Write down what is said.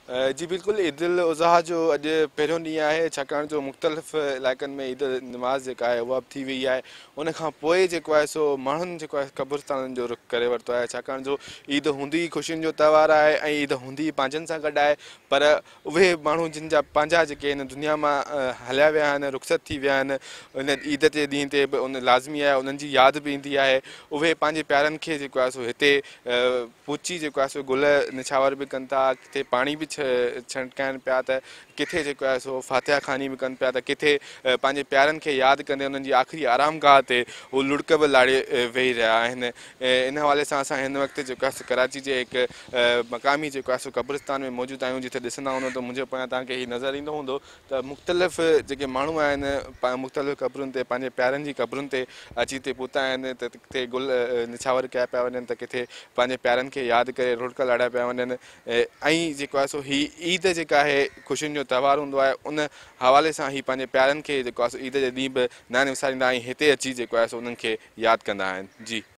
جي بلڪل عيد الاضحيٰ جو اڄ پهريون ڏينهن آهي، ڇاڪاڻ جو مختلف علائقن ۾ عيد نماز جيڪا آهي اها به ٿي وئي آهي. ان کان پوء جيڪو آهي سو ماڻهن جيڪو آهي قبرستانن جو رخ ڪري ورتو آهي، ڇاڪاڻ جو عيد هوندي ئي خوشين جو تهوار آهي ۽ عيد هوندي ئي پنهنجن سان گڏ آهي. پر اهي ماڻهو جن جا پنهنجا جيڪي هن دنيا مان هليا ويا آهن، رخصت ٿي ويا آهن، ان عيد جي ڏينهن تي به ان لازمي آهي انهن جي ياد به ايندي آهي. اهي پنهنجي پيارن کي جيڪو آهي سو هتي پهچي جيڪو آهي سو گل نڇاور به ڪن ٿا، ڪٿي پاڻي به ڇڻڪائن پيا ته ڪٿي جيڪو آهي سو فاتحه خواني به ڪن پيا ته ڪٿي پنهنجي پيارن کي ياد ڪندي انهن جي آخري آرام گاهه تي هو لڙڪ به لاڙي ويهي رهيا آهن. ان حوالي سان اسان هن وقت جيڪو آهي سو ڪراچي جي هڪ مقامي جيڪو آهي سو قبرستان ۾ موجود آهيون، جتي ڏسندا هوندو ته منهنجي پويان توهان کي هي نظر ايندو هوندو ته مختلف جيڪي ماڻهو آهن مختلف قبرن تي پنهنجي پيارن جي قبرن تي اچي هتي پهتا آهن ته ڪٿي گل نڇاور ڪيا پيا وڃن ته ڪٿي پنهنجي پيارن کي ياد ڪري رڙڪ لاڙيا پيا وڃن ۽ جيڪو آهي سو هي عيد جيڪا آهي خوشين جو تهوار هوندو آهي، ان حوالي سان هي پنهنجي پيارن کي جيڪو آهي سو عيد جي ڏينهن به ناهن وساريندا ۽ هتي اچي جيڪو آهي سو انهن کي ياد ڪندا آهن. جي.